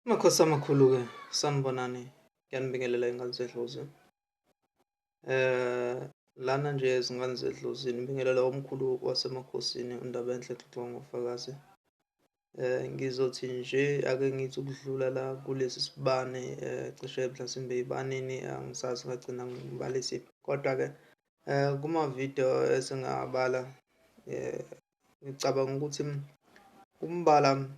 Makhosi amakhulu-ke, sanibonani, ngiyanibingelela ingane zedlozi. Lana nje izingane zedlozi ngibingelela omkhulu wasemakhosini uNdabenhle Xoxa ngofakazi. Ngizothi nje ake ngithi ukudlula la kulesi sibane cishe mhlasimbe ibanini angisazi ngagcina ngibale siphi. Kodwa-ke kuma-video esingabala ngicabanga ukuthi umbala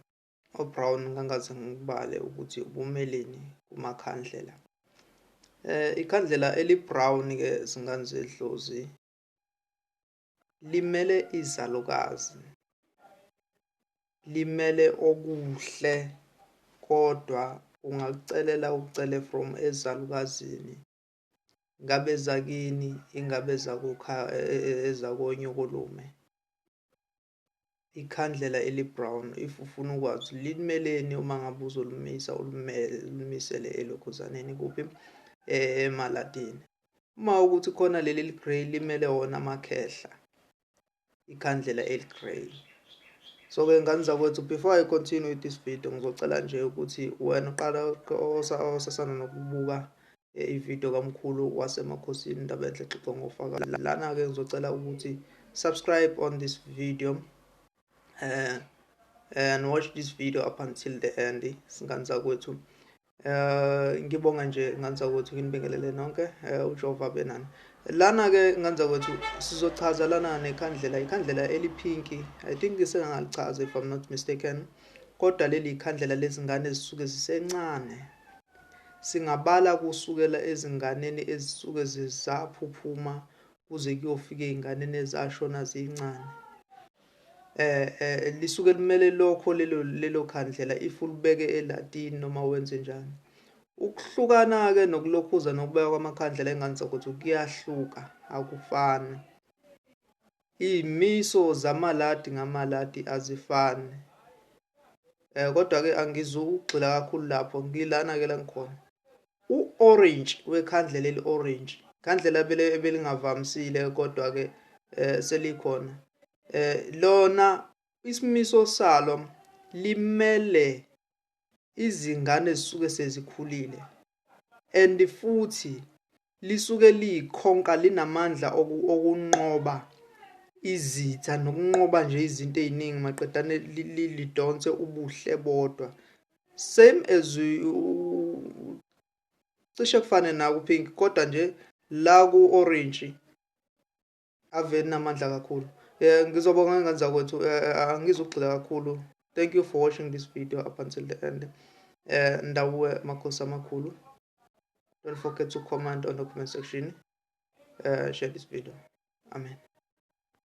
o-brown ngangaze ngikubale ukuthi ubumeleni kumakhandlela. Ikhandlela eli-brown ke zingane zedlozi limele izalukazi, limele okuhle kodwa ungakucelela ucele from ezalukazini, ngabe zakini ingabe ezakonyokolume. Ikhandlela eli-brown if ufuna ukwazi limeleni uma ngabe uzolimisa ulimisele elokhuzaneni kuphi emaladini. Uma ukuthi khona leli eli-grey limele wona amakhehla, ikhandlela eli-grey. So-ke ngane zakwethu, before I continue with this video ngizocela nje ukuthi wena uqala osasana nokubuka ividiyo kamkhulu wasemakhosini Ndabenhle Xoxa ngofaka lana-ke ngizocela ukuthi subscribe on this video and watch this video up until the end singane zakwethu. Ngibonga nje ngane zakwethu, nginibingelele nonke, uJehova abe nani. Lana-ke ngane zakwethu sizochaza lana nekhandlela, ikhandlela eliphinki, I think sengangalichaza if I'm not mistaken, kodwa leli ikhandlela lezingane ezisuke zisencane. Singabala kusukela ezinganeni ezisuke zisaphuphuma kuze kuyofika ey'nganeni ezashona zincane. Lisuke limele lokho lelo khandlela if ulibeke elatini noma wenze njani. Ukuhlukana-ke nokulokhuza nokubeka kwamakhandlela ey'ngane zakwethu kuyahluka, akufani. Iy'miso zamaladi ngamaladi azifani. Kodwa-ke angizukugxila kakhulu lapho, ngilana-ke la ngikhona. U-orange wekhandlela eli-orange, ikhandlela ebelingavamisile kodwa-ke selikhona. Lona isimiso salo limele izingane ezisuke sezikhulile and futhi lisuke liyikhonka, linamandla okunqoba izitha nokunqoba nje izinto ey'ningi maqedane lidonse ubuhle bodwa. Same as cishe kufane naku-pink, kodwa nje la ku-orange ave linamandla kakhulu. Ngizobonga ngane zakwethu, angizugxila kakhulu. Thank you for watching this video up until the end. Ndawuwe makhosi amakhulu. Don't forget to comment on the comment section. Share this video. Amen.